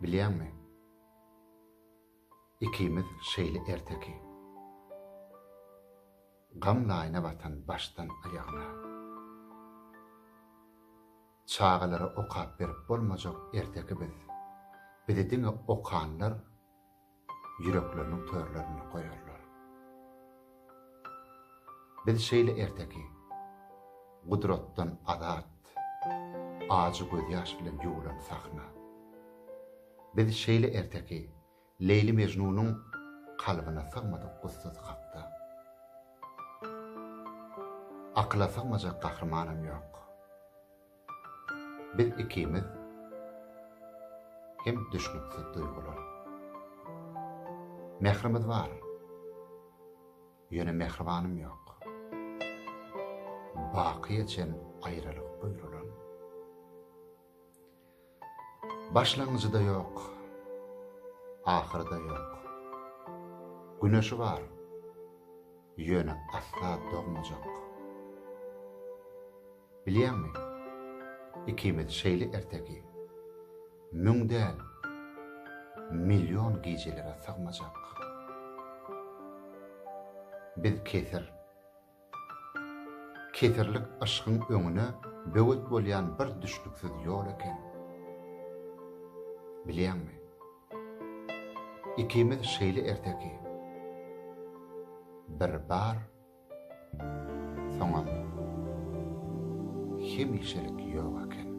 Bilýäňmi? Ikimiz şeýle erteki. Gam laýyna batan başdan aýagyna. Çagalara okap berip bolmajak erteki biz. Bizi diňe okanlar ýürekleriniň törlerinde goýarlar. Biz şeýle erteki. Gudratdan azat, ajy gözýaş bilen ýuwulan sahna. Biz şeýle erteki, Leýli-Mejnunyň kalbyna sygmadyk gussasy hakda. Akyla sygmajak gahrymanam ýok. Biz ikimiz hem düşnüksiz duýgular. Mährimiz bar. Ýöne mähribanym ýok. Baky geçen aýralyk buýrulan. Başlangyjy-da ýok, ahyry-da ýok. Güneşi bar, ýöne asla dogmajak. Bilýäňmi, ikimiz şeýle erteki, Müň däl, million gijelere sygmajak. Biz kesir. Kesirlik yşgyň öňüne böwet bolýan bir düşnüksiz ýol eken. Bilýäňmi? Ikimiz şeýle erteki. Bir bar, soňam hemişelik ýok eken.